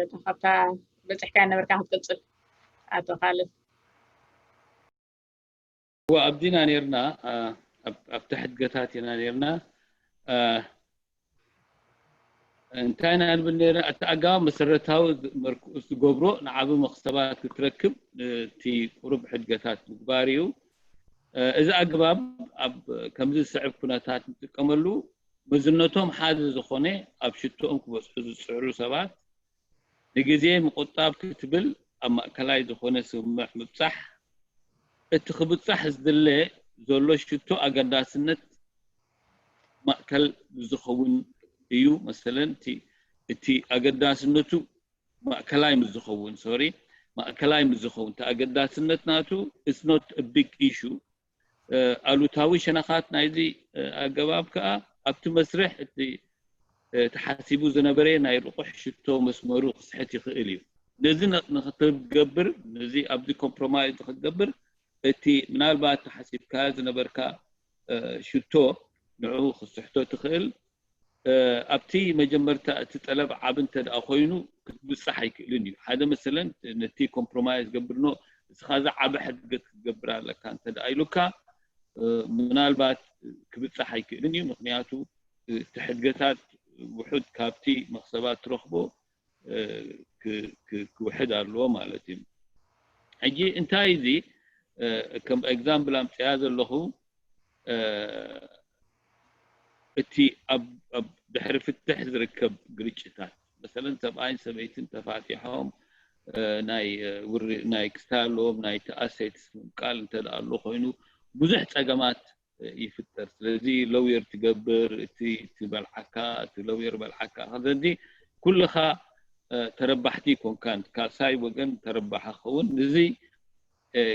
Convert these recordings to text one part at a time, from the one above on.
በጣም ካብታ በጽሕካ ነበርካ ክትቅጽል ኣቶ ካልድ። ወ ኣብዲና ነርና ኣብቲ ሕድገታት ኢና ነርና። እንታይ ኢና ንብል ነርና? እቲ ኣገባብ መሰረታዊ መርኩስ ዝገብሮ ንዓቢ መክሰባት ክትረክብ እቲ ቁሩብ ሕድገታት ምግባር እዩ። እዚ ኣገባብ ኣብ ከምዚ ዝስዕብ ኩነታት ንጥቀመሉ። መዝነቶም ሓደ ዝኾነ ኣብ ሽቶኦም ክበጽሑ ዝጽዕሩ ሰባት ንግዜ ምቁጣብ ክትብል ኣብ ማእከላይ ዝኾነ ስምምዕ ምብጻሕ። እቲ ክብጻሕ ዝድለ ዘሎ ሽቶ ኣገዳስነት ማእከል ዝኸውን እዩ። መሰለን እቲ ኣገዳስነቱ ማእከላይ ምስ ዝኸውን ሶሪ ማእከላይ ምስ ዝኸውን እቲ ኣገዳስነት ናቱ it's not a big issue። ኣሉታዊ ሸነኻት ናይዚ ኣገባብ ከኣ ኣብቲ መስርሕ እቲ ተሓሲቡ ዝነበረ ናይ ርቑሕ ሽቶ መስመሩ ክስሕት ይኽእል እዩ። ነዚ ንክትገብር ነዚ ኣብዚ ኮምፕሮማይዝ ንክትገብር እቲ ምናልባት ተሓሲብካ ዝነበርካ ሽቶ ንዕኡ ክስሕቶ ትኽእል። ኣብቲ መጀመርታ እቲ ጠለብ ዓቢ እንተ ደኣ ኮይኑ ክትብጻሕ ኣይክእልን እዩ። ሓደ መሰለን ነቲ ኮምፕሮማይዝ ገብርኖ እስኻ ዝዓበ ሕድገት ክትገብር ኣለካ እንተ ደኣ ኢሉካ ምናልባት ክብጻሕ ኣይክእልን እዩ። ምክንያቱ እቲ ሕድገታት ውሑድ ካብቲ መክሰባት ትረኽቦ ክውሕድ ኣለዎ ማለት እዩ። ሕጂ እንታይ እዚ ከም ኤግዛምፕል ኣምፅያ ዘለኹ እቲ ኣብ ድሕሪ ፍትሕ ዝርከብ ግርጭታት መሰለን ሰብኣይን ሰበይትን ተፋጢሖም ናይ ክስታይ ኣለዎም ናይቲ ኣሴት ምምቃል እንተ ኣሎ ኮይኑ ብዙሕ ፀገማት ይፍጠር። ስለዚ ለውየር ትገብር እቲ ትበልዓካ እቲ ለውየር በልዓካ ከዘዚ ኩልኻ ተረባሕቲ ኮንካን ካልሳይ ወገን ተረባሓ ክኸውን እዚ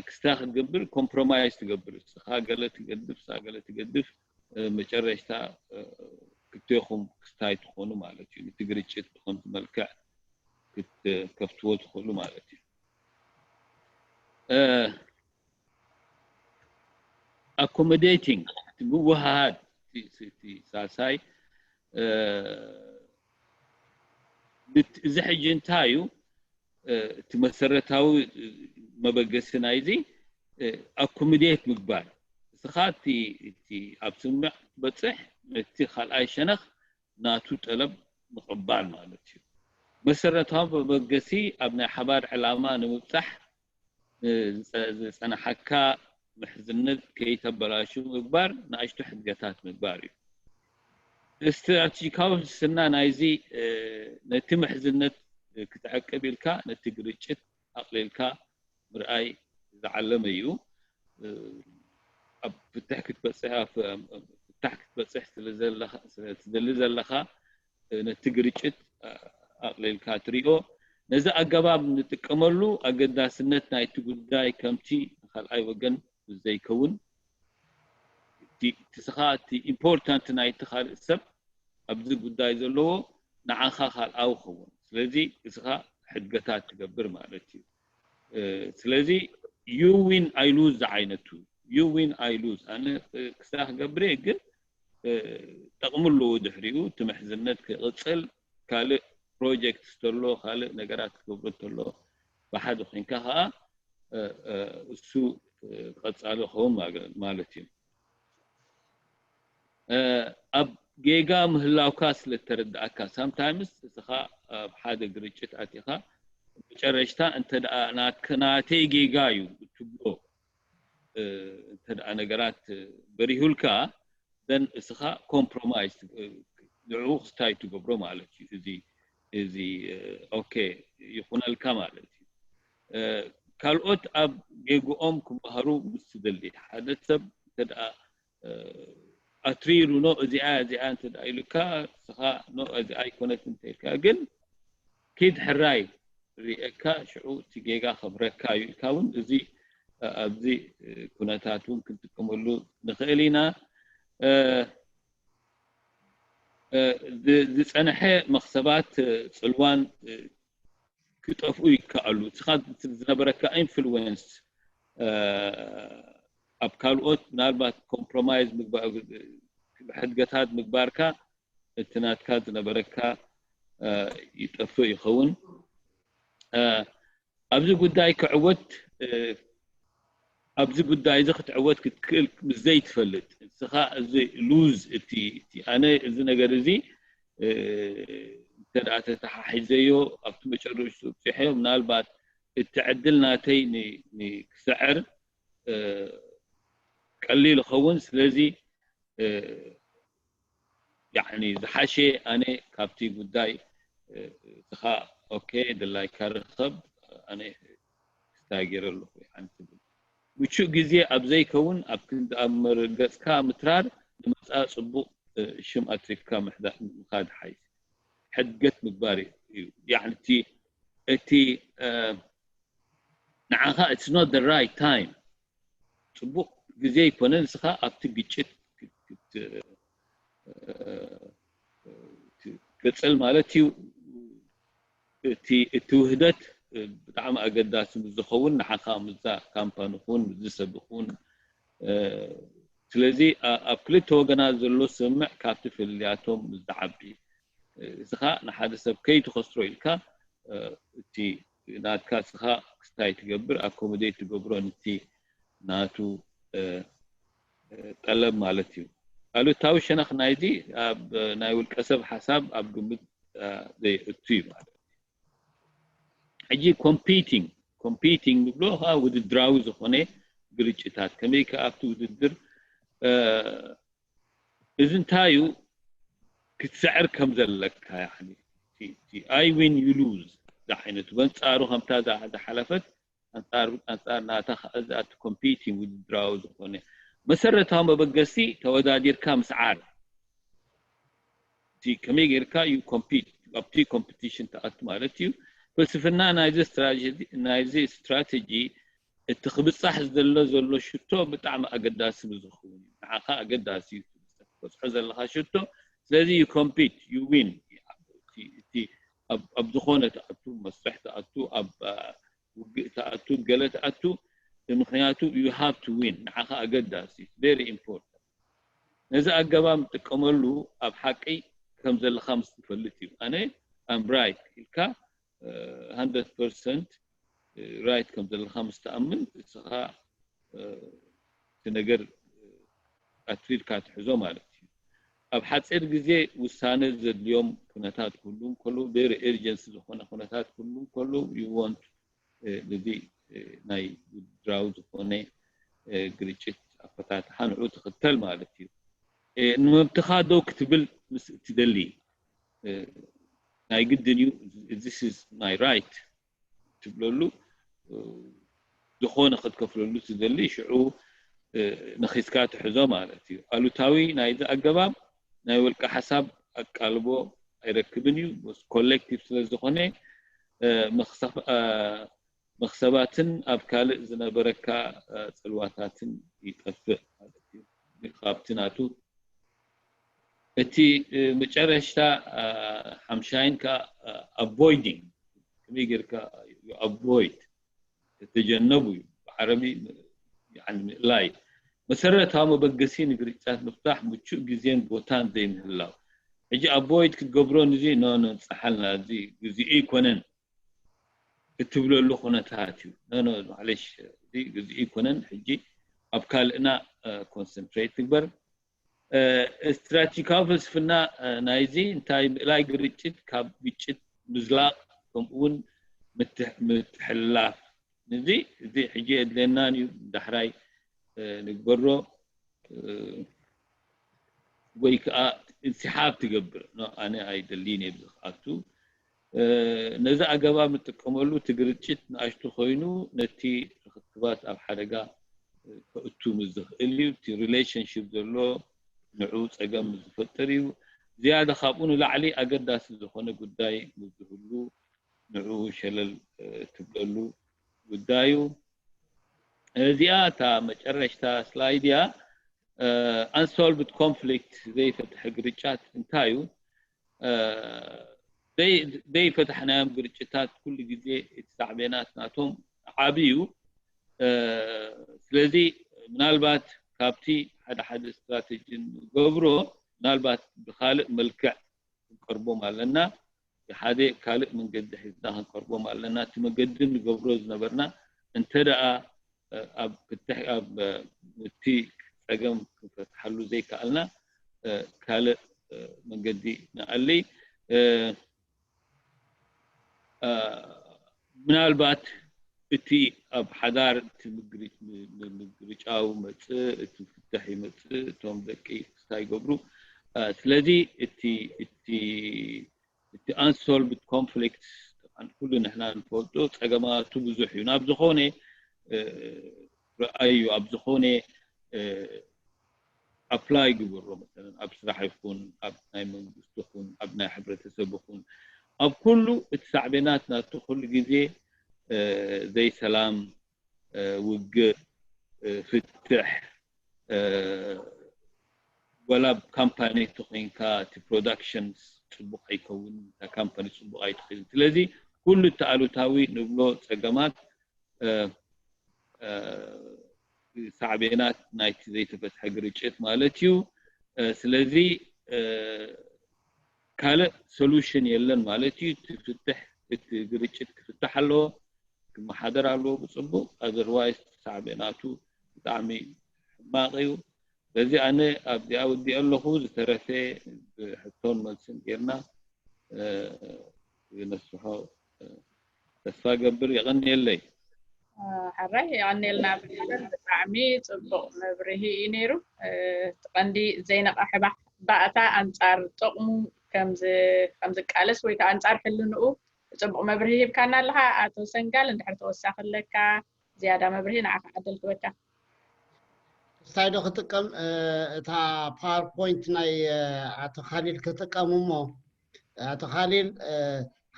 ክስታ ክትገብር ኮምፕሮማይዝ ትገብር እስኻ ገለ ትገድፍ ሳ ገለ ትገድፍ መጨረሽታ ክልቴኹም ክስታይ ትኾኑ ማለት እዩ። እቲ ግርጭት ብኸምቲ መልክዕ ክትከፍትዎ ትኽእሉ ማለት እዩ። ኣኮሞዴቲንግ ምውሃሃድ ሳልሳይ እዚ ሕጂ እንታይ እዩ እቲ መሰረታዊ መበገሲ ናይዚ ኣኮሞዴት ምግባር እስኻ እቲ ኣብ ስምምዕ ክትበፅሕ ነቲ ካልኣይ ሸነኽ ናቱ ጠለብ ምቕባል ማለት እዩ። መሰረታዊ መበገሲ ኣብ ናይ ሓባር ዕላማ ንምብፃሕ ዝፀናሓካ ምሕዝነት ከይተበላሹ ምግባር ንኣሽቱ ሕድገታት ምግባር እዩ። ስትራቴጂካዊ ስና ናይዚ ነቲ ምሕዝነት ክትዕቅብ ኢልካ ነቲ ግርጭት ኣቕሊልካ ምርኣይ ዝዓለመ እዩ። ኣብ ፍትሕ ክትበፅሕ ፍታሕ ክትበፅሕ ስለትደሊ ዘለኻ ነቲ ግርጭት ኣቕሊልካ ትሪኦ። ነዚ ኣገባብ ንጥቀመሉ ኣገዳስነት ናይቲ ጉዳይ ከምቲ ንካልኣይ ወገን ብዘይከውን እቲ ስኻ እቲ ኢምፖርታንት ናይቲ ካልእ ሰብ ኣብዚ ጉዳይ ዘለዎ ንዓኻ ካልኣዊ ክኸውን ስለዚ እስኻ ሕድገታት ትገብር ማለት እዩ። ስለዚ you win I lose ዝዓይነቱ you win I lose ኣነ ክስታ ክገብር እየ ግን ጠቕሚ ኣለዎ ድሕሪኡ እቲ ምሕዝነት ክቕፅል ካልእ ፕሮጀክት ተሎ ካልእ ነገራት ክገብሩ ተሎ ብሓደ ኮንካ ከዓ እሱ ቀፃሊ ክኸውን ማለት እዩ። ኣብ ጌጋ ምህላውካ ስለ ተረዳእካ ሳምታይምስ እስኻ ኣብ ሓደ ግርጭት ኣቲኻ መጨረሽታ እንተ ናተይ ጌጋ እዩ እትብሎ እንተ ነገራት በሪሁልካ ዘን እስኻ ኮምፕሮማይዝ ንዕኡ ክስታይ ትገብሮ ማለት እዩ። እዚ እዚ ኦኬ ይኹነልካ ማለት እዩ። ካልኦት ኣብ ጌግኦም ክመሃሩ ምስ ትደሊ ሓደ ሰብ እንተ ኣትሪሩ ኖ እዚኣ እዚኣ እንተ ኢሉካ እስኻ ኖ እዚኣ ኣይኮነት እንተ ኢልካ ግን ኪድ ሕራይ ሪኤካ ሽዑ እቲ ጌጋ ከብረካ እዩ ኢልካ እውን እዚ ኣብዚ ኩነታት እውን ክንጥቀመሉ ንኽእል ኢና። ዝፀንሐ መኽሰባት ፅልዋን ክጠፍኡ ይከኣሉ። እስኻ ዝነበረካ ኢንፍሉወንስ ኣብ ካልኦት ምናልባት ኮምፕሮማይዝ ሕድገታት ምግባርካ እቲ ናትካ ዝነበረካ ይጠፍእ ይኸውን። ኣብዚ ጉዳይ ክዕወት ኣብዚ ጉዳይ እዚ ክትዕወት ክትክእል ምስ ዘይትፈልጥ፣ ንስኻ እዚ ሉዝ እቲ ኣነ እዚ ነገር እዚ እንተ ተተሓሒዘዮ ኣብቲ መጨረሽቱ ኣብፅሐዮ ምናልባት እቲ ዕድል ናተይ ክስዕር ቀሊል ይኸውን። ስለዚ ዝሓሸ ኣነ ካብቲ ጉዳይ እስኻ ኦኬ ድላይካ ርኸብ ኣነ ክስታይ ገይረ ኣለኹ ትብል። ምቹእ ግዜ ኣብ ዘይከውን ኣብ ክንዲ ኣብ መርገፅካ ምትራር ንመፃ ፅቡቕ ሽም ኣትሪፍካ ምሕዳእ ምኻድ ሓይሽ ሕድገት ምግባር እዩ። እቲ እቲ ንዓኻ it's not the right time ፅቡቕ ግዜ ይኮነ ንስኻ ኣብቲ ግጭት ክትቅፅል ማለት እዩ። እቲ ውህደት ብጣዕሚ ኣገዳሲ ምስ ዝኸውን ንዓኻ ምስዛ ካምፓኒ ኹን ምስዚ ሰብ ኹን ስለዚ ኣብ ክልተ ወገናት ዘሎ ስምምዕ ካብቲ ፍልልያቶም ምስ ዝዓቢ እስኻ ንሓደ ሰብ ከይትኸስሮ ኢልካ እቲ ናትካ እስኻ ክስታይ ትገብር ኣኮሞዴት ትገብሮ ንቲ ናቱ ጠለብ ማለት እዩ። ኣሉታዊ ሸነኽ ናይዚ ኣብ ናይ ውልቀ ሰብ ሓሳብ ኣብ ግምት ዘየእቱ እዩ ማለት እዩ። ሕጂ ኮምፒቲንግ ኮምፒቲንግ ንብሎ ከዓ ውድድራዊ ዝኾነ ግርጭታት ከመይ ከ ኣብቲ ውድድር እዚ እንታይ እዩ ክትስዕር ከም ዘለካ I win you lose ዝዓይነቱ በንፃሩ ከምታ ዝሓለፈት ኣንፃር ናታ ከኣ ዝኣቱ ኮምፒቲንግ ውድድራዊ ዝኾነ መሰረታዊ መበገሲ ተወዳዲርካ ምስዓር ከመይ ጌርካ ዩ ኮምፒት ኣብቲ ኮምፒቲሽን ትኣቱ ማለት እዩ። ፍልስፍና ናይዚ ስትራቴጂ እቲ ክብፃሕ ዝደሎ ዘሎ ሽቶ ብጣዕሚ ኣገዳሲ ብዝኸውን እዩ። ንዓኻ ኣገዳሲ እዩ ትበፅሖ ዘለኻ ሽቶ። ስለዚ ዩ ኮምፒት ዩ ዊን እቲ ኣብ ዝኾነ ትኣቱ መስርሕ ትኣቱ ኣብ ውግእ ትኣቱ ገለ ትኣቱ ምክንያቱ you have to win ንዓኻ ኣገዳሲ very important ነዚ ኣገባብ ንጥቀመሉ ኣብ ሓቂ ከም ዘለኻ ምስ ትፈልጥ እዩ ኣነ I'm right ኢልካ hundred percent right ከም ዘለኻ ምስ ትኣምን እስኻ እቲ ነገር ኣትሪርካ ትሕዞ ማለት እዩ ኣብ ሓፂር ግዜ ውሳነ ዘድልዮም ኩነታት ክህሉ እንከሎ very urgency ዝኾነ ኩነታት ክህሉ እንከሎ you want ነዚ ናይ ውድድራዊ ዝኾነ ግርጭት ኣፈታትሓ ንዑ ትኽተል ማለት እዩ። ንመብትኻ ደው ክትብል ምስ እትደሊ ናይ ግድን እዩ this is my right ትብለሉ ዝኾነ ክትከፍለሉ ትደሊ ሽዑ ነኺስካ ትሕዞ ማለት እዩ። ኣሉታዊ ናይዚ ኣገባብ ናይ ውልቀ ሓሳብ ኣቃልቦ ኣይረክብን እዩ ኮሌክቲቭ ስለ ዝኾነ መኽሰባትን ኣብ ካልእ ዝነበረካ ፅልዋታትን ይጠፍእ ማለት እዩ። ካብቲ ናቱ እቲ መጨረሽታ ሓምሻይን ከዓ avoiding ከመይ ጌርካ avoid ተጀነቡ እዩ ብዓረቢ ምእላይ መሰረታዊ መበገሲ ንግርጭታት ምፍታሕ ምቹእ ግዜን ቦታን ዘይምህላው ሕጂ avoid ክትገብሮ ንዚ ኖ ኖ ንፀሓልና እዚ ግዜኡ ኣይኮነን እትብለሉ ኩነታት እዩ። ኖ ኖ ማዕለሽ እዚ ግዜኡ ኣይኮነን ሕጂ ኣብ ካልእና ኮንሰንትሬት ትግበር። ስትራቴጂካዊ ፍልስፍና ናይዚ እንታይ ምእላይ ግርጭት ካብ ግጭት ምዝላቕ ከምኡውን ምትሕልላፍ እዚ እዚ ሕጂ የድልየናን እዩ ዳሕራይ ንግበሮ ወይ ከዓ እንስሓብ ትገብር ኣነ ኣይደልይን እየ ብዝክኣቱ ነዚ ኣገባብ ንጥቀመሉ እቲ ግርጭት ንኣሽቱ ኮይኑ ነቲ ርክክባት ኣብ ሓደጋ ከእቱ ምስ ዝኽእል እዩ እቲ ሪሌሽንሽፕ ዘሎ ንዑ ፀገም ምስ ዝፈጥር እዩ ዝያዳ ካብኡ ንላዕሊ ኣገዳሲ ዝኾነ ጉዳይ ምስ ዝህሉ ንዑ ሸለል ትብለሉ ጉዳዩ እዚኣ እታ መጨረሽታ ስላይድ እያ unsolved conflict ዘይፈትሐ ግርጫት እንታይ እዩ ዘይፈታሕናዮም ግርጭታት ኩሉ ግዜ እቲ ሳዕቤናት ናቶም ዓብዩ ስለዚ ምናልባት ካብቲ ሓደ ሓደ ስትራቴጂ ንገብሮ ምናልባት ብካልእ መልክዕ ክንቀርቦም ኣለና ሓደ ካልእ መንገዲ ሒዝና ክንቀርቦም ኣለና። እቲ መገዲ ንገብሮ ዝነበርና እንተ ደኣ ኣብ ክትሕ ኣብ እቲ ጸገም ክንፈትሓሉ ዘይከኣልና ካልእ መንገዲ ንኣሊ። ምናልባት እቲ ኣብ ሓዳር እቲ ምግርጫው መጽእ፣ እቲ ፍትሕ ይመጽእ፣ እቶም ደቂ ክስታይ ይገብሩ። ስለዚ እቲ እቲ እቲ unsolved conflicts ኩሉ ንሕና ንፈልጦ ጸገማቱ ብዙሕ እዩ። ናብ ዝኾነ ርኣዩ ኣብ ዝኾነ apply ግበሮ። መሰለን ኣብ ስራሕ ይኹን ኣብ ናይ መንግስቲ ይኹን ኣብ ናይ ሕብረተሰብ ይኹን ኣብ ኩሉ እቲ ሳዕቤናት ናቱ ኩሉ ግዜ ዘይሰላም፣ ውግእ፣ ፍትሕ፣ ወላ ካምፓኒ ተኮይንካ እቲ production ጽቡቕ ኣይከውን፣ እታ ካምፓኒ ጽቡቕ ኣይትኽእልን። ስለዚ ኩሉ እቲ ኣሉታዊ ንብሎ ጸገማት ሳዕቤናት ናይቲ ዘይተፈትሐ ግርጭት ማለት እዩ። ስለዚ ካልእ solution የለን ማለት እዩ። እቲ ፍትሕ እቲ ግርጭት ክፍታሕ ኣለዎ፣ ክመሓደር ኣለዎ ብጽቡቕ። Otherwise ሳዕቤናቱ ብጣዕሚ ሕማቕ እዩ። በዚ ኣነ ኣብዚኣ ወዲኦ ኣለኹ። ዝተረፈ ብሕቶን መልስን ጌርና ነስፍሖ ተስፋ ገብር። የቐንየለይ። ሕራይ የቐንየልና። ብጣዕሚ ጽቡቕ መብርሂ እዩ ነይሩ። እቲ ቀንዲ ዘይነቕሐ ባእታ ኣንጻር ጥቕሙ ከም ዝቃለስ ወይ ከዓ ኣንጻር ሕልንኡ ጽቡቕ መብርሂ ሂብካና ኣለኻ ኣቶ ሰንጋል። እንድሕር ተወሳኺ ኣለካ ዝያዳ መብርሂ ንዓኻ ዕድል ክበካ። ክስታይ ዶ ክጥቀም እታ ፓወርፖይንት ናይ ኣቶ ካሊል ክጥቀም እሞ ኣቶ ካሊል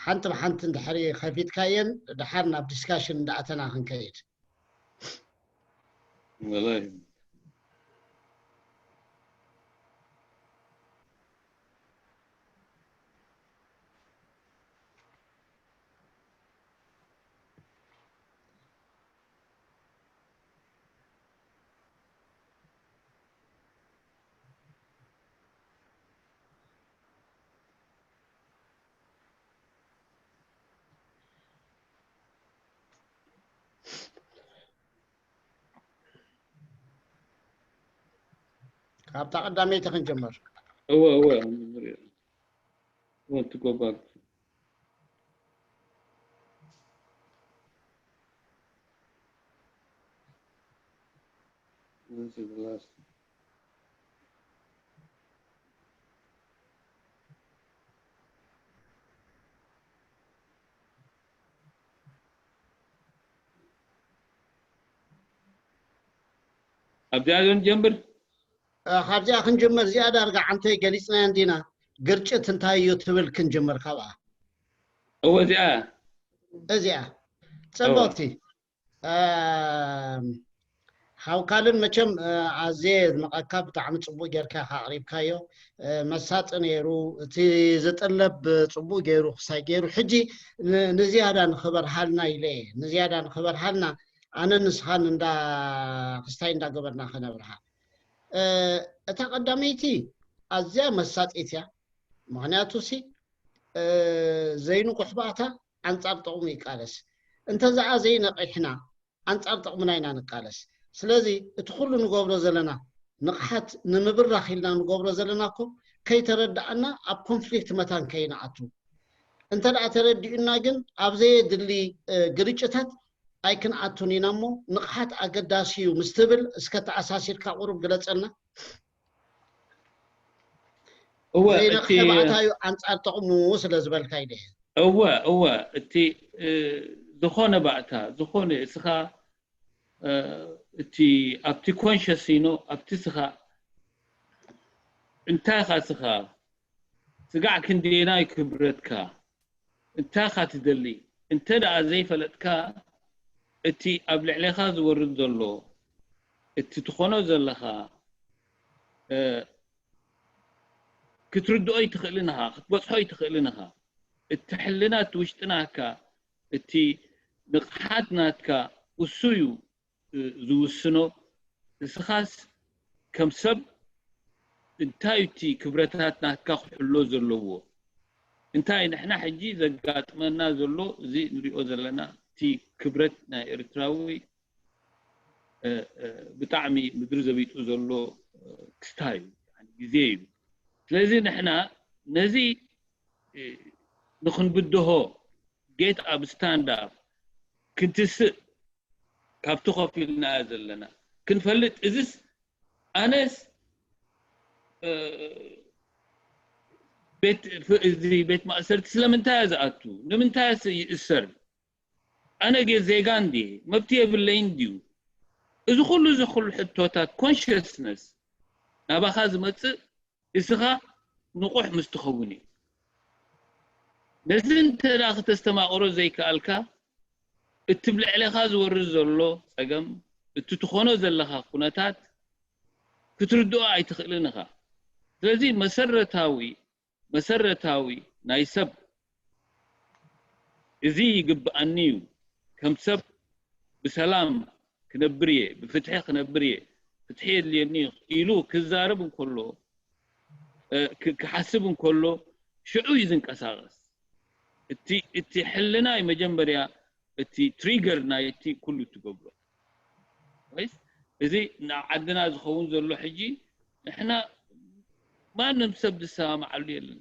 ሓንቲ ብሓንቲ እንድሕሪ ከፊትካየን ድሓር ናብ ዲስካሽን እንዳኣተና ክንከይድ። ካብታ ቀዳመይቲ ክንጀምር። እወ እወ ክንጀምር እየ። Want to go back. This is the last. ኣብዚኣ ዶ ንጀምር? ካብዚኣ ክንጅምር። እዚኣ ዳርጋ ዓንተ ገሊፅናያ እንዲና። ግርጭት እንታይ እዩ ትብል ክንጅምር ካብኣ። እወ እዚኣ እዚኣ ፅብቕቲ። ሓውካልን መቸም ኣዝየ የድንቐካ፣ ብጣዕሚ ፅቡቅ ጌርካ ኢኻ ኣቕሪብካዮ። መሳጢ ነይሩ። እቲ ዝጥለብ ፅቡቅ ገይሩ ክሳይ ገይሩ። ሕጂ ንዝያዳ ንክበርሃልና ኢለ እየ፣ ንዝያዳ ንክበርሃልና ኣነ ንስኻን እንዳ ክስታይ እንዳገበርና ክነብርሃ። እታ ቀዳመይቲ ኣዝያ መሳጢት እያ። ምክንያቱ ሲ ዘይንቁሕ ባእታ ኣንጻር ጥቕሙ ይቃለስ። እንተዛኣ ዘይነቒሕና ኣንጻር ጥቕምና ኢና ንቃለስ። ስለዚ እቲ ኩሉ ንገብሮ ዘለና ንቕሓት ንምብራኽ ኢልና ንገብሮ ዘለና እኮ ከይተረዳኣና ኣብ ኮንፍሊክት መታን ከይንኣቱ። እንተ ደኣ ተረዲኡና ግን ኣብ ዘየድሊ ግርጭታት ኣይክንኣቱን ኢና እሞ ንቕሓት ኣገዳሲ እዩ ምስ ትብል እስከ ተኣሳሲርካ ቁሩብ ግለጸልና። እወ ዘይነቕሐ እቲ ባእታ እዩ ኣንጻር ጥቕሙ ስለ ዝበልካ ኢለ። እወ እወ እቲ ዝኾነ ባእታ ዝኾነ እስኻ እቲ ኣብቲ ኮንሸስ ኢኖ ኣብቲ ስኻ እንታይ ኢኻ ስኻ ስጋዕ ክንደየናይ ክብረትካ እንታይ ኢኻ ትደሊ እንተ ደኣ ዘይፈለጥካ እቲ ኣብ ልዕሌኻ ዝወርድ ዘሎ እቲ ትኾኖ ዘለኻ ክትርድኦ ኣይትኽእልን ኢኻ ክትበጽሖ ኣይትኽእልን ኢኻ እቲ ሕልና እቲ ውሽጢ ናትካ እቲ ንቕሓት ናትካ እሱ እዩ ዝውስኖ እስኻስ ከም ሰብ እንታይ እቲ ክብረታት ናትካ ክሕሎ ዘለዎ እንታይ ንሕና ሕጂ ዘጋጥመና ዘሎ እዚ ንሪኦ ዘለና እቲ ክብረት ናይ ኤርትራዊ ብጣዕሚ ምድሪ ዘቢጡ ዘሎ ክስታይ እዩ፣ ግዜ እዩ። ስለዚ ንሕና ነዚ ንክንብድሆ ጌት ኣብ ስታንዳር ክንትስእ ካብቲ ኮፍ ኢልናዮ ዘለና ክንፈልጥ እዚስ ኣነስ እዚ ቤት ማእሰርቲ ስለምንታይ ዝኣቱ ንምንታይ ይእሰር ኣነ ጌ ዜጋ እንዲ መብት የብለይ እንዲዩ እዚ ኩሉ እዚ ኩሉ ሕቶታት ኮንሽስነስ ናባኻ ዝመፅእ እስኻ ንቑሕ ምስ ትኸውን እዩ። ነዚ እንተ ደኣ ክተስተማቕሮ ዘይከኣልካ እቲ ብልዕሌኻ ዝወርድ ዘሎ ጸገም እቲ ትኾኖ ዘለኻ ኩነታት ክትርድኦ ኣይትኽእልን ኢኻ። ስለዚ መሰረታዊ መሰረታዊ ናይ ሰብ እዚ ይግብኣኒ እዩ ከም ሰብ ብሰላም ክነብር እየ ብፍትሒ ክነብር እየ ፍትሒ የድልየኒ ኢሉ ክዛረብ እንከሎ ክሓስብ እንከሎ ሽዑ እዩ ዝንቀሳቐስ። እቲ ሕልና እዩ መጀመርያ እቲ ትሪገር ናይቲ ኩሉ እትገብሮ። ወይስ እዚ ንዓድና ዝኸውን ዘሎ ሕጂ ንሕና ማንም ሰብ ዝሰማማዓሉ የለን።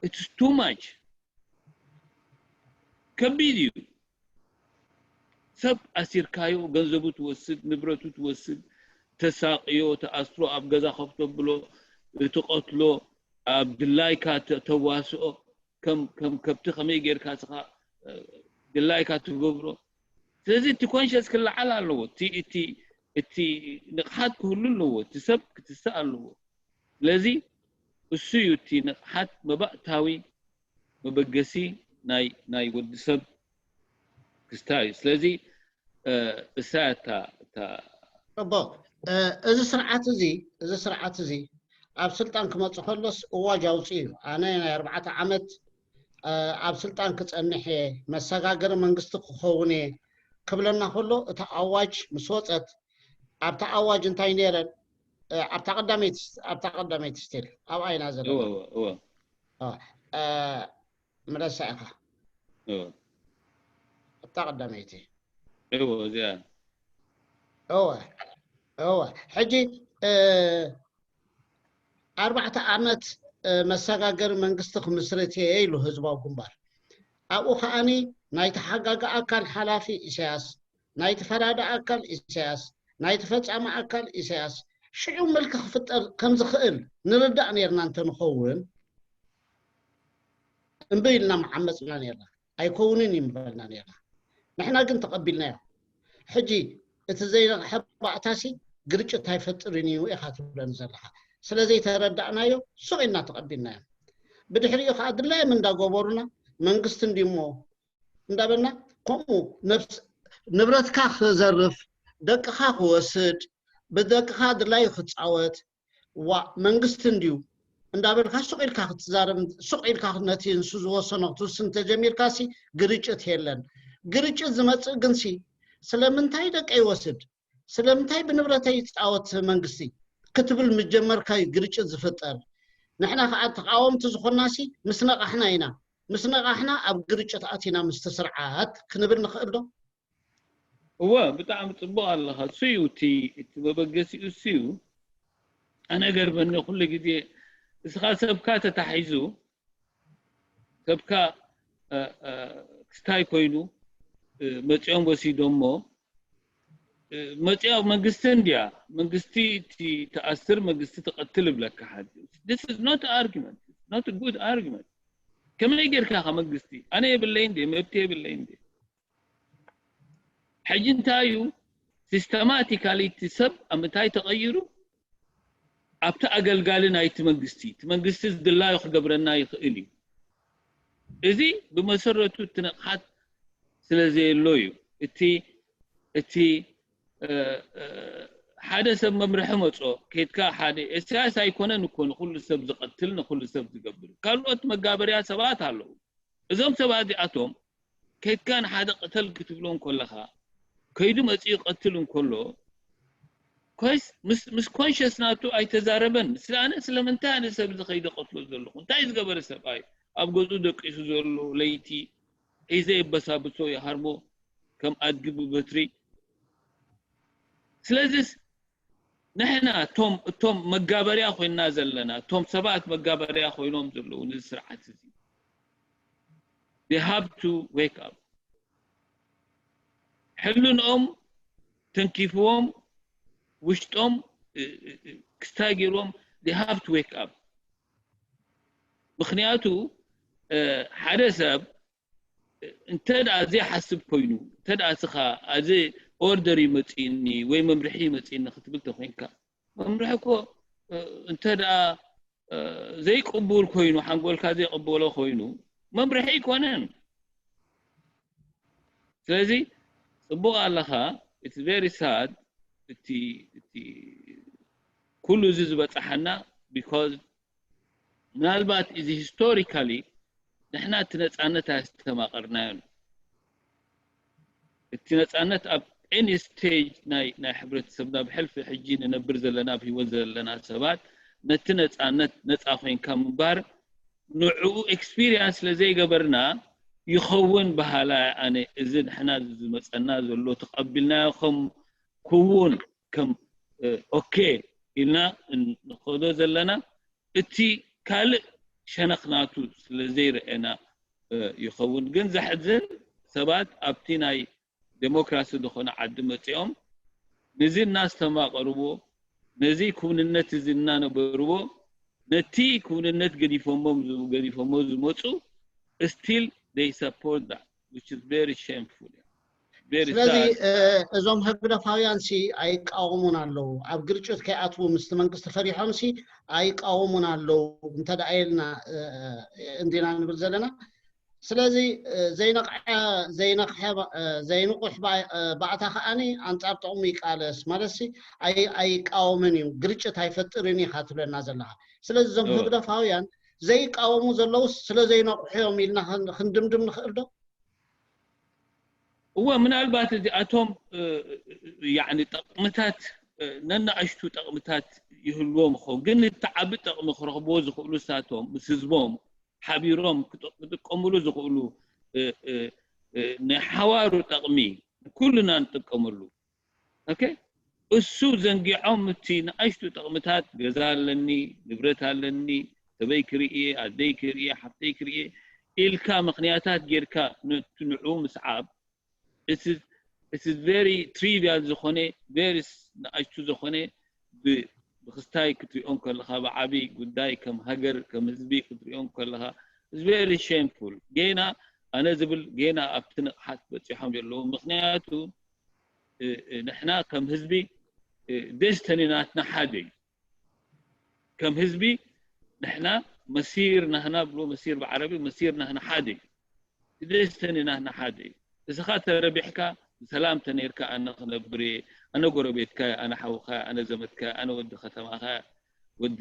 It's too much። ከቢድ እዩ። ሰብ ኣሲርካዮ ገንዘቡ ትወስድ፣ ንብረቱ ትወስድ፣ ተሳቅዮ፣ ተኣስሮ፣ ኣብ ገዛ ኮፍ ተብሎ፣ ትቀትሎ፣ ኣብ ድላይካ ተዋስኦ፣ ከም ከም ከብቲ ከመይ ጌርካ ስኻ ድላይካ ትገብሮ። ስለዚ እቲ ኮንሽስ ክለዓል ኣለዎ፣ እቲ እቲ እቲ ንቕሓት ክህሉ ኣለዎ፣ እቲ ሰብ ክትስእ ኣለዎ። ስለዚ እሱ እዩ እቲ ንቕሓት መባእታዊ መበገሲ ናይ ናይ ወዲ ሰብ ክስታ እዩ። ስለዚ እሳ እታ እታ እቦ እዚ ስርዓት እዚ እዚ ስርዓት እዚ ኣብ ስልጣን ክመጽእ ከሎስ እዋጅ ኣውፅኡ እዩ። ኣነ ናይ ኣርባዕተ ዓመት ኣብ ስልጣን ክጸንሕ እየ፣ መሰጋገሪ መንግስቲ ክኸውን እየ ክብለና ከሎ እታ ኣዋጅ ምስ ወፀት ኣብታ ኣዋጅ እንታይ ነይረን ኣብታ ቀዳመይቲ ኣብታ ቀዳመይቲ ስቲል ኣብኣ ኢና ዘለና ምረሳ ኢኻ ኣብታ ቀዳመይቲ እዚኣ እወ እወ ሕጂ ኣርባዕተ ዓመት መሰጋገሪ መንግስቲ ክምስርት እየ ኢሉ ህዝባዊ ግንባር። ኣብኡ ከኣኒ ናይ ተሓጋጊ ኣካል ሓላፊ ኢሳያስ፣ ናይ ተፈራዲ ኣካል ኢሳያስ፣ ናይ ተፈጻሚ ኣካል ኢሳያስ። ሽዑ ምልኪ ክፍጠር ከም ዝኽእል ንርዳእ ነይርና እንተንኸውን እምቢ ኢልና ምዓመፅና ነይርና። ኣይከውንን እዩ ምበልና ነይርና። ንሕና ግን ተቐቢልናዮ። ሕጂ እቲ ዘይነቕሐ ባእታሲ ግርጭት ኣይፈጥርን እዩ ኢኻ ትብለኒ ዘለኻ። ስለ ዘይተረዳእናዮ ሱቕ ኢልና ተቐቢልናዮ። ብድሕሪኡ ከዓ ድላዮም እንዳገበሩና መንግስቲ እንዲሞ እንዳበልና ከምኡ ነብስ ንብረትካ ክዘርፍ ደቅኻ ክወስድ ብደቅኻ ድላዩ ክፃወት ዋ መንግስቲ እንድዩ እንዳበልካ ሱቕ ኢልካ ክትዛረብ ሱቕ ኢልካ ነቲ ንሱ ዝወሰኖ ክትውስን ተጀሚርካ ሲ ግርጭት የለን። ግርጭት ዝመፅእ ግን ሲ ስለምንታይ ደቀይ ይወስድ ስለምንታይ ብንብረተይ ይፃወት መንግስቲ ክትብል ምጀመርካ እዩ ግርጭት ዝፍጠር። ንሕና ከዓ ተቃወምቲ ዝኾንና ሲ ምስ ነቃሕና ኢና። ምስ ነቃሕና ኣብ ግርጭት ኣቲና ምስቲ ስርዓት ክንብል ንኽእል ዶ? እወ ብጣዕሚ ፅቡቅ ኣለኻ። እሱ እዩ እቲ እቲ መበገሲኡ እሱ እዩ። ኣነ ገርመኒ ኩሉ ግዜ እስኻ ሰብካ ተታሒዙ ሰብካ ክስታይ ኮይኑ መፂኦም ወሲዶሞ መፂኣ መንግስቲ እንድያ መንግስቲ ትኣስር መንግስቲ ትቐትል እብለካ ሓዚ this is not argument not good argument ከመይ ጌርካ ከ መንግስቲ ኣነ የብለይ እንዴ መብት የብለይ እንዴ ሕጂ እንታይ እዩ ሲስተማቲካሊ እቲ ሰብ ኣብ ምንታይ ተቐይሩ ኣብቲ ኣገልጋሊ ናይቲ መንግስቲ እቲ መንግስቲ ዝድላዩ ክገብረና ይኽእል እዩ እዚ ብመሰረቱ እቲ ንቕሓት ስለ ዘየሎ እዩ እቲ እቲ ሓደ ሰብ መምርሒ መጾ ኬድካ ሓደ ኢሳያስ ኣይኮነን እኮ ንኩሉ ሰብ ዝቐትል ንኩሉ ሰብ ዝገብር ካልኦት መጋበርያ ሰባት ኣለዉ እዞም ሰባት እዚኣቶም ከይድካ ንሓደ ቅተል ክትብሎ እንከለኻ ከይዱ መፂኡ ይቐትል እንከሎ ኮይስ ምስ ምስ ኮንሽስ ናቱ ኣይተዛረበን። ስለ ኣነ ስለምንታይ ኣነ ሰብ ዝኸይደ ቀትሎ ዘለኹ እንታይ ዝገበረ ሰብኣይ ኣብ ገዝኡ ደቂሱ ዘሎ ለይቲ ሒዘ የበሳብሶ ይሃርሞ ከም ኣድጊ ብበትሪ። ስለዚስ ንሕና እቶም እቶም መጋበርያ ኮይና ዘለና እቶም ሰባት መጋበርያ ኮይኖም ዘለዉ ነዚ ስርዓት እዚ they have to wake up። ሕልንኦም ተንኪፍዎም ውሽጦም ክስታይ ገይርዎም they have to wake up። ምክንያቱ ሓደ ሰብ እንተ ደኣ ዘይሓስብ ኮይኑ እንተ ደኣ ስኻ ኣዚ ኦርደር ይመፅእኒ ወይ መምርሒ ይመፅእኒ ክትብል ተኮይንካ መምርሒ እኮ እንተ ደኣ ዘይቅቡል ኮይኑ ሓንጎልካ ዘይቅበሎ ኮይኑ መምርሒ ኣይኮነን። ስለዚ ፅቡቅ ኣለኻ። It's very sad እቲ እቲ ኩሉ እዚ ዝበፅሓና because ምናልባት እዚ historically ንሕና እቲ ነፃነት ኣስተማቐርናዮን እቲ ነፃነት ኣብ any stage ናይ ናይ ሕብረተሰብና ብሕልፊ ሕጂ ንነብር ዘለና ኣብ ህይወት ዘለና ሰባት ነቲ ነፃነት ነፃ ኮይንካ ምንባር ንዕኡ experience ስለ ዘይገበርና ይኸውን በሃላይ ኣነ። እዚ ንሕና ዝመፀና ዘሎ ተቐቢልናዮ ከም ክውን ከም okay ኢልና ንኸዶ ዘለና እቲ ካልእ ሸነኽ ናቱ ስለ ዘይረኤና ይኸውን። ግን ዘሕዝን ሰባት ኣብቲ ናይ ዴሞክራሲ ዝኾነ ዓዲ መፂኦም ነዚ እናስተማቐርዎ ነዚ ክውንነት እዚ እናነበርዎ ነቲ ክውንነት ገዲፎሞ ገዲፎሞ ዝመፁ still they support that which is very shameful። ስለዚ እዞም ህግደፋውያን ሲ ኣይቃወሙን ኣለዉ ኣብ ግርጭት ከይኣትዉ ምስቲ መንግስቲ ፈሪሖም ሲ ኣይቃወሙን ኣለዉ እንተ ደኣ ኢልና እንዲና ንብል ዘለና ስለዚ ዘይነቕሐ ዘይነቕሐ ዘይንቑሕ ባእታ ከዓኒ ኣንጻር ጥቕሙ ይቃለስ ማለት ሲ ኣይቃወምን እዩ ግርጭት ኣይፈጥርን ኢኻ ትብለና ዘለኻ ስለዚ እዞም ህግደፋውያን ዘይቃወሙ ዘለውስ ስለ ዘይነቑሑ እዮም ኢልና ክንድምድም ንኽእል ዶ እወ ምናልባት እዚኣቶም ያኒ ጠቕምታት ነናእሽቱ ጠቕምታት ይህልዎም ይኸውን ግን እቲ ዓቢ ጠቕሚ ክረኽብዎ ዝኽእሉ ሳቶም ምስ ህዝቦም ሓቢሮም ክጥቀምሉ ዝኽእሉ ናይ ሓዋሩ ጠቕሚ ኩልና ንጥቀመሉ okay እሱ ዘንጊዖም እቲ ንኣሽቱ ጠቕምታት ገዛ ኣለኒ ንብረት ኣለኒ ሰበይ ክርኢ ኣደይ ክርኢ ሓፍተይ ክርኢ ኢልካ ምኽንያታት ጌርካ ንኡ ምስዓብ it's very trivial ዝኾነ very ንኣሽቱ ዝኾነ ብክስታይ ክትሪኦም ከለኻ ብዓቢ ጉዳይ ከም ሃገር ከም ህዝቢ ክትሪኦም ከለኻ it's very shameful ጌና ኣነ ዝብል ጌና ኣብቲ ንቕሓት በፂሖም ዘለዉ ምኽንያቱ ንሕና ከም ህዝቢ destiny ናትና ሓደ እዩ ከም ህዝቢ ንሕና መሲር ናህና ብሎ መሲር ብዓረቢ መሲር ናህና ሓደ እዩ destiny ናህና ሓደ እዩ እስኻ ተረቢሕካ ብሰላም ተነርካ ኣነ ክነብር እየ ኣነ ጎረቤትካ ኣነ ሓውኻ ኣነ ዘመድካ ኣነ ወዲ ከተማኻ ወዲ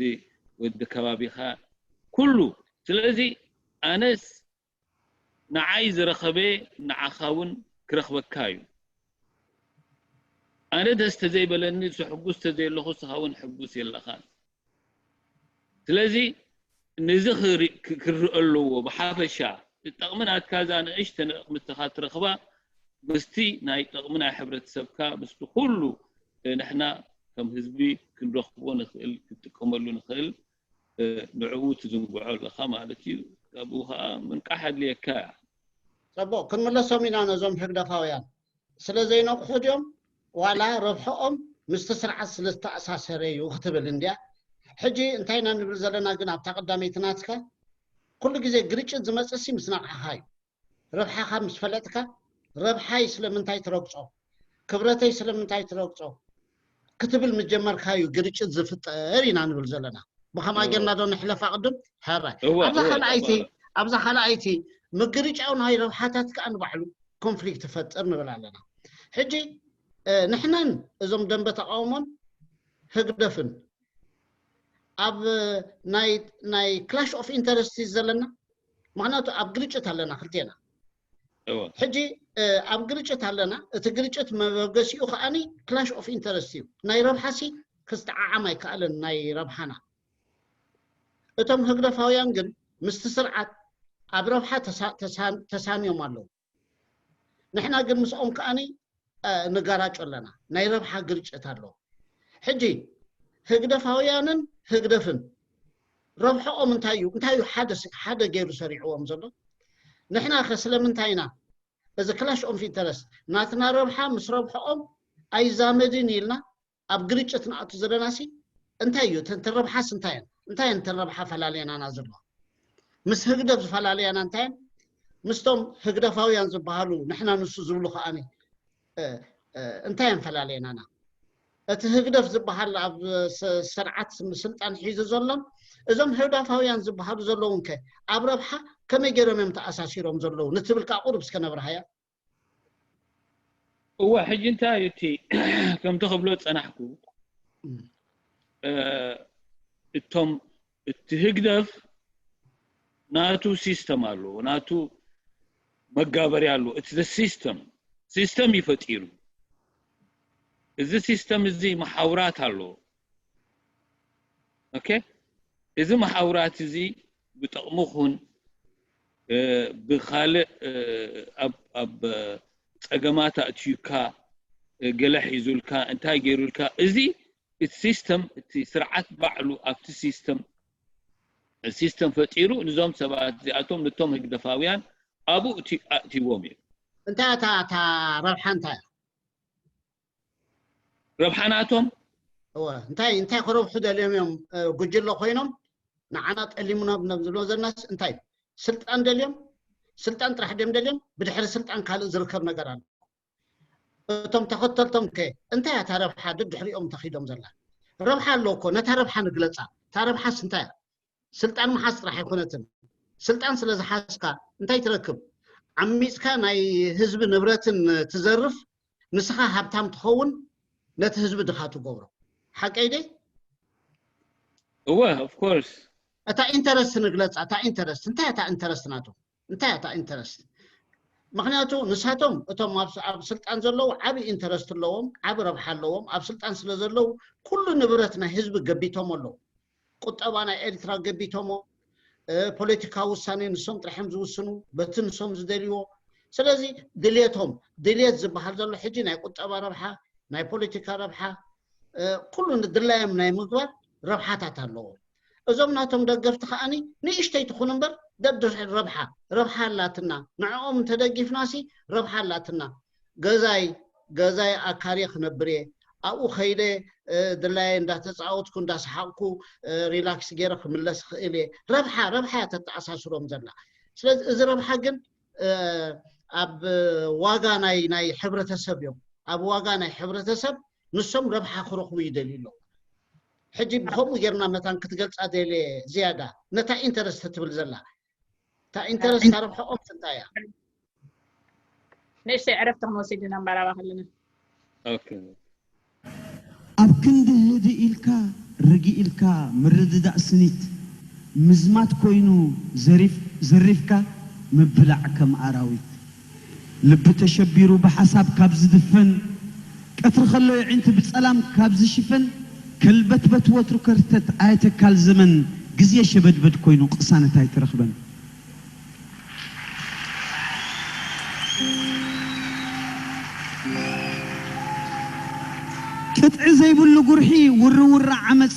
ወዲ ከባቢኻ ኩሉ ስለዚ ኣነስ ንዓይ ዝረኸበ ንዓኻ እውን ክረኽበካ እዩ ኣነ ደስ ተዘይበለኒ እሱ ሕጉስ ተዘየለኹ እስኻ እውን ሕጉስ የለኻን ስለዚ ነዚ ክርእ ኣለዎ ብሓፈሻ ጠቕሚ ናትካ እዛ ንእሽተ ንእቕሚ እስኻ ትረኽባ ምስቲ ናይ ጠቕሚ ናይ ሕብረተሰብካ ምስቲ ኩሉ ንሕና ከም ህዝቢ ክንረኽቦ ንኽእል ክንጥቀመሉ ንኽእል ንዕኡ ትዝንግዖ ኣለኻ ማለት እዩ። ካብኡ ከዓ ምንቃሕ ኣድልየካ እያ። ፅቡቕ ክንምለሶም ኢና ነዞም ህግደፋውያን ስለ ዘይነቕሑ ድዮም ዋላ ረብሐኦም ምስቲ ስርዓት ስለ ዝተኣሳሰረ እዩ ክትብል እንድያ። ሕጂ እንታይ ኢና ንብል ዘለና ግን ኣብታ ቀዳመይቲ ናትካ ኩሉ ግዜ ግርጭት ዝመፅእ ሲ ምስ ነቕሕኻ እዩ። ረብሓኻ ምስ ፈለጥካ ረብሓይ ስለምንታይ ትረግፆ ክብረተይ ስለምንታይ ትረግፆ ክትብል ምጀመርካ እዩ ግርጭት ዝፍጠር ኢና ንብል ዘለና። ብኸምኣ ጌርና ዶ ንሕለፋ ቅድም? ሕራይ። ኣብዛ ካልኣይቲ ኣብዛ ካልኣይቲ ምግርጫው ናይ ረብሓታት ከዓ ንባዕሉ ኮንፍሊክት ይፈጥር ንብል ኣለና። ሕጂ ንሕናን እዞም ደንበ ተቃውሞን ህግደፍን ኣብ ናይ clash of interest ዘለና ምክንያቱ ኣብ ግርጭት ኣለና ክልቴና ሕጂ ኣብ ግርጭት ኣለና። እቲ ግርጭት መበገሲኡ ከዓኒ clash of interest እዩ። ናይ ረብሓሲ ክስተዓዓም ኣይከኣልን። ናይ ረብሓና እቶም ህግደፋውያን ግን ምስቲ ስርዓት ኣብ ረብሓ ተሳንዮም ኣለዉ። ንሕና ግን ምስኦም ከዓኒ ንጋራጮ ኣለና። ናይ ረብሓ ግርጭት ኣሎ። ሕጂ ህግደፋውያንን ህግደፍን ረብሐኦም እንታይ እዩ? እንታይ እዩ ሓደ ገይሩ ሰሪዕዎም ዘሎ? ንሕና ከ ስለምንታይ ኢና እዚ clash of interest ናትና ረብሓ ምስ ረብሐኦም ኣይዛመድን ኢልና ኣብ ግርጭት ንኣቱ ዘለና ሲ እንታይ እዩ? እተን ረብሓስ እንታይ እየን? እንታይ እየን እተን ረብሓ ፈላልየናና ዘሎ? ምስ ህግደፍ ዝፈላልያና እንታይ እየን? ምስቶም ህግደፋውያን ዝበሃሉ ንሕና ንሱ ዝብሉ ከዓኒ እንታይ እየን ፈላልየናና? እቲ ህግደፍ ዝበሃል ኣብ ስርዓት ስልጣን ሒዙ ዘሎን እዞም ህግደፋውያን ዝበሃሉ ዘለውን ከ ኣብ ረብሓ ከመይ ገይሮም እዮም ተኣሳሲሮም ዘለዉ ንትብል ከዓ ቁሩብ እስከ ነብርሃያ። እወ ሕጂ እንታይ እዩ እቲ ከምቲ ክብሎ ዝፀናሕኩ እቶም እቲ ህግደፍ ናቱ system ኣለዎ ናቱ መጋበርያ ኣለዎ እቲ system system እዩ ፈጢሩ እዚ system እዚ መሓውራት ኣለዎ okay እዚ መሓውራት እዚ ብጥቕሚ ኹን ብኻልእ ኣብ ፀገማት ኣእትዩካ ገለ ሒዙልካ እንታይ ገይሩልካ እዚ እቲ system እቲ ስርዓት ባዕሉ ኣብቲ system system ፈጢሩ ንዞም ሰባት እዚኣቶም ነቶም ህግደፋውያን ኣብኡ ኣእትይዎም እዩ። እንታይ እታ እታ ረብሓ እንታይ እያ? ረብሓ ናቶም እወ እንታይ እንታይ ክረብሑ ደልዮም እዮም ጉጅለ ኮይኖም ንዓና ጠሊሙና ብሎም ዝብሎ ዘለናስ እንታይ ስልጣን ደልዮም ስልጣን ጥራሕ ድዮም ደልዮም ብድሕሪ ስልጣን ካልእ ዝርከብ ነገር ኣሎ እቶም ተኸተልቶም ከ እንታይ እያ እታ ረብሓ ደድሕሪኦም ተኺዶም ዘላ ረብሓ ኣሎ እኮ ነታ ረብሓ ንግለፃ እታ ረብሓስ እንታይ እያ ስልጣን ምሓዝ ጥራሕ ኣይኮነትን ስልጣን ስለ ዝሓዝካ እንታይ ትረክብ ዓሚፅካ ናይ ህዝቢ ንብረትን ትዘርፍ ንስኻ ሃብታም ትኸውን ነቲ ህዝቢ ድኻ ትገብሮ ሓቀይ ደይ እወ of course እታ interest ንግለፃ እታ interest እንታይ እታ interest ናቶም እንታይ እታ interest ምክንያቱ ንሳቶም እቶም ኣብ ስልጣን ዘለዉ ዓብ interest ኣለዎም ዓብ ረብሓ ኣለዎም ኣብ ስልጣን ስለ ዘለዉ ኩሉ ንብረት ናይ ህዝቢ ገቢቶም ኣለዉ ቁጠባ ናይ ኤርትራ ገቢቶሞ ፖለቲካዊ ውሳኔ ንሶም ጥራሕም ዝውስኑ በቲ ንሶም ዝደልይዎ ስለዚ ድልየቶም ድልየት ዝበሃል ዘሎ ሕጂ ናይ ቁጠባ ረብሓ ናይ ፖለቲካ ረብሓ ኩሉ ንድላዮም ናይ ምግባር ረብሓታት ኣለዎ እዞም ናቶም ደገፍቲ ከዓኒ ንእሽተይ ትኹን እምበር ደድሕሪ ረብሓ ረብሓ ኣላትና ንዕኦም እንተደጊፍናሲ ረብሓ ኣላትና ገዛይ ገዛይ ኣካርየ ክነብር እየ ኣብኡ ከይደ ድላየ እንዳተፃወትኩ እንዳሰሓቅኩ ሪላክስ ገይረ ክምለስ ክእል እየ ረብሓ ረብሓ እያ ተተኣሳስሮም ዘላ ስለዚ እዚ ረብሓ ግን ኣብ ዋጋ ናይ ናይ ሕብረተሰብ እዮም ኣብ ዋጋ ናይ ሕብረተሰብ ንሶም ረብሓ ክረኽቡ ይደልዩ ኣለዉ ሕጂ ብከምኡ ጌርና መታን ክትገልፃ ደልየ ዝያዳ ነታ ኢንተረስት ትብል ዘላ እታ ኢንተረስት ረብሓኦም እንታይ እያ ንእሽተይ ዕረፍቲ ክንወስድ ኢና እምበራባ ከለና ኣብ ክንዲ ህድእ ኢልካ ርግእ ኢልካ ምርድዳእ ስኒት ምዝማት ኮይኑ ዘሪፍካ ምብላዕ ከም ኣራዊት ልቢ ተሸቢሩ ብሓሳብ ካብ ዝድፈን ቀትሪ ከሎ የዒንቲ ብጸላም ካብ ዝሽፈን ከልበትበት ወትሩ ከርተት ኣየተካል ዘመን ግዜ ሸበድበድ ኮይኑ ቅሳነት ኣይተረኽበን ቅጥዒ ዘይብሉ ጉርሒ ውርውራ ዓመፅ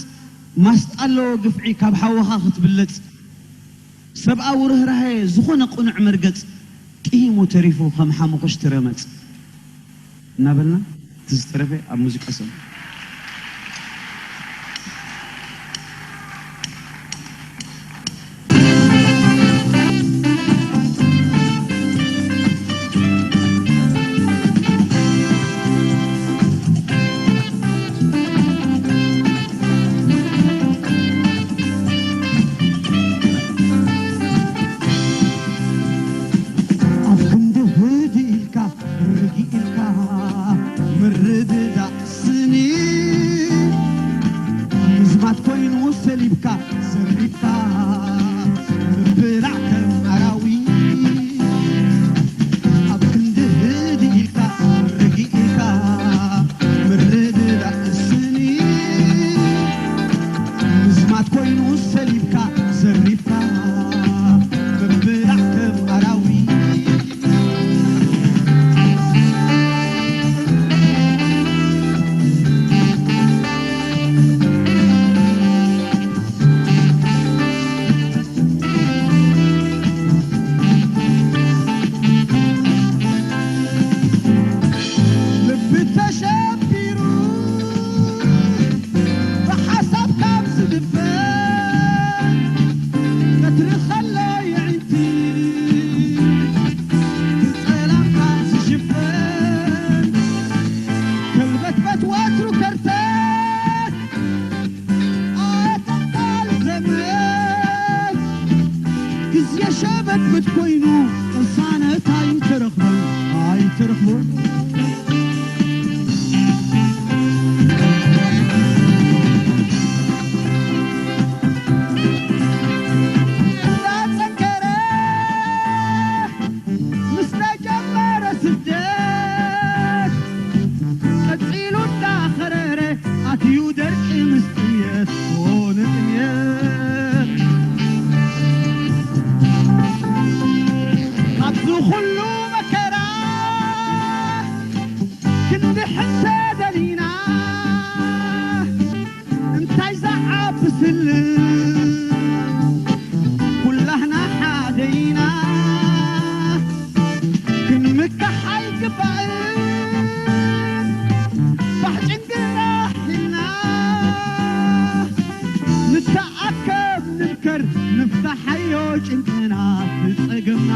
ማስጣ ኣለዎ ግፍዒ ካብ ሓወኻ ክትብለፅ ሰብኣዊ ርህራሀ ዝኾነ ቁኑዕ መርገፅ ጥሂሙ ተሪፉ ከም ሓሙኽሽቲ ረመፅ እናበልና እቲ ዝተረፈ ኣብ ሙዚቃ ሰሙ ግድ ኮይኑ ቅሳነት ኣይትረኽቦን ኣይትረኽቦን። እንዳጸንከረ ምስ ተጀመረ ስደት ቀጺሉ እንዳኸረረ ኣትዩ ደርቂ ምስ ጥምየት ኾነ ጥምየት። ካብዚ ኩሉ መከራ ክንድሕን ተደሊና እንታይ ዝዓቢ ስልም ኩላህና ሓደ ኢና። ክንምካሕ ኣይግባእን ባሕ ጭንቅና ሒልና ንተኣከብ ንምከር ንፍታሓዮ ጭንቅና ንጸገምና።